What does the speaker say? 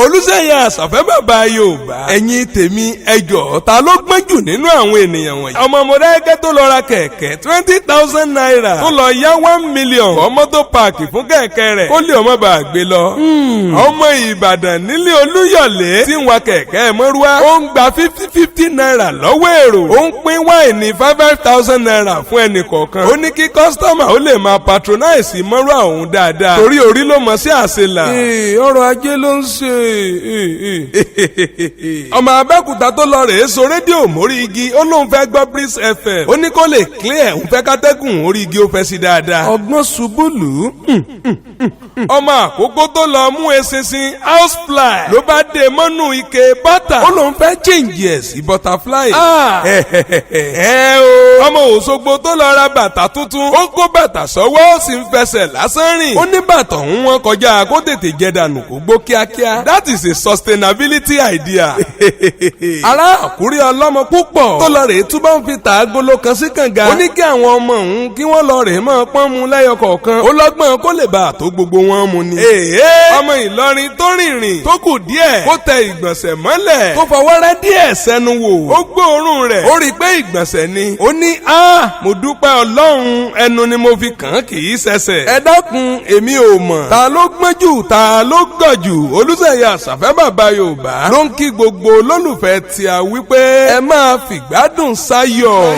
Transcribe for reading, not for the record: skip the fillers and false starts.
Olùsẹ̀yẹ Àṣàfẹ́ bàbá Yorùbá. Ẹ̀yin tèmi, ẹjọ́, ta ló gbọ́n jù nínú àwọn ènìyàn wọ̀nyí? Ọmọ Mọdákẹ́kẹ́ tó lọ ra kẹ̀kẹ́ ₦20,000, tó lọ yá 1 million kọ́ mọ́tò park fún kẹ̀kẹ́ rẹ̀ kó lè ọmọ bá gbé lọ. Ọmọ Ìbàdàn nílé Olúyọ̀lé tí ń wa kẹ̀kẹ́ mọ́rúwá, ó ń gba ₦50 ₦50 lọ́wọ́ èrò, ó ń pín wáìnì ₦5,000 fún ẹnì kọ̀ọ̀kan. Ó ní kí customer ó lè máa patronize mọ́rúwá òun dáadáa, torí orí ló mọ̀ sí àṣelà. Ọrọ̀ ajé ló ń ṣe. Ọmọ Abẹ́òkúta tó lọ rèé so rédíò mórí igi, ó lóun fẹ́ gbọ́ Breeze FM. Ó ní kó lè clear, òun fẹ́ kátẹ́gùn orí igi ó fẹ́ sí dáadáa. Ọgbọ́n ṣubú lù ú. Ọmọ Àkókó tó lọ mú eṣinṣin housefly, ló bá dé mọ́nú ike bọ́tà, ó lóun fẹ́ change ẹ̀ sí butterfly. Ẹ o, ọmọ Òṣogbo tó lọ ra bàtà tuntun, ó kó bàtà sọ́wọ́, ó sì ń fẹsẹ̀ lásán rìn. Ó ní bàtà òun wọn kọjá kó tètè jẹ dànù kó gbó kíákíá. That is a sustainability idea. Ará Àkúrẹ́ ọlọ́mọ púpọ̀ tó lọ rèé túbọ̀ ń fi tààgolo kan sí kànga, ó ní kí àwọn ọmọ òun kí wọ́n lọ rèé máa pọ́n mu lẹ́yọ kọ̀ọ̀kan. Ó lọ́gbọ́n kó lè bá àtó gbogbo wọn mu ni. Ọmọ Ìlọrin tó rìnrìn tó kù díẹ̀ kó tẹ ìgbọ̀nsẹ̀ mọ́lẹ̀, tó fọwọ́ rẹ́ díẹ̀ sẹ́nu wò, ó gbóòórùn rẹ̀, ó rí i pé ìgbọ̀nsẹ̀ ni. Ó ní, "A, mo dúpẹ́ Ọlọ́run, ẹnu ni mo fi kàn án, kì í ṣẹṣẹ̀." Ẹ dákun, èmi ò mọ̀ ta ló gbọ́n jù, ta ló gọ̀ jù. Olùsẹ̀yà Àṣàfẹ́ bàbá Yorùbá ló ń kí gbogbo olólùfẹ́ tí a wípé ẹ máa fìgbádùn sáyọ̀.